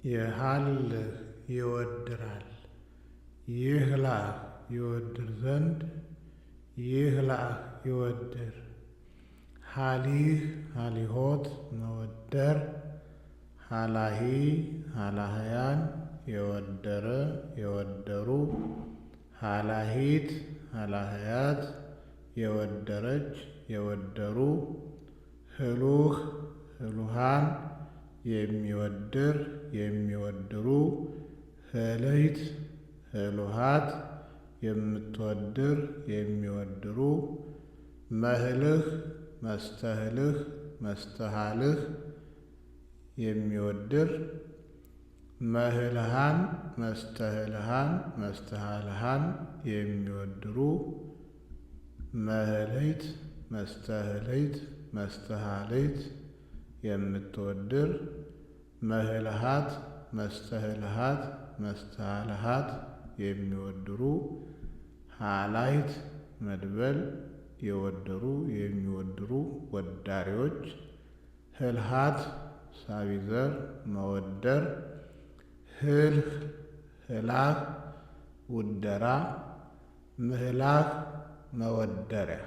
የሃልህ ይወድራል። ይህላህ ይወድር ዘንድ ይህላህ ይወድር። ሃሊህ ሃሊሆት መወደር። ሃላሂ ሃላህያን የወደረ የወደሩ። ሃላሂት ሃላህያት የወደረች የወደሩ። ህሉህ ህሉሃን የሚወድር የሚወድሩ። ህልይት ህሉሃት የምትወድር የሚወድሩ። መህልህ መስተህልህ መስተሃልህ የሚወድር። መህልሃን መስተህልሃን መስተሃልሃን የሚወድሩ። መህልይት መስተህልይት መስተሃልይት የምትወድር። መህልሃት መስተህልሃት መስተሃልሃት የሚወድሩ። ሃላይት መድበል የወደሩ የሚወድሩ ወዳሪዎች። ህልሃት ሳቢዘር መወደር። ህልህ ህላህ ውደራ። ምህላህ መወደሪያ።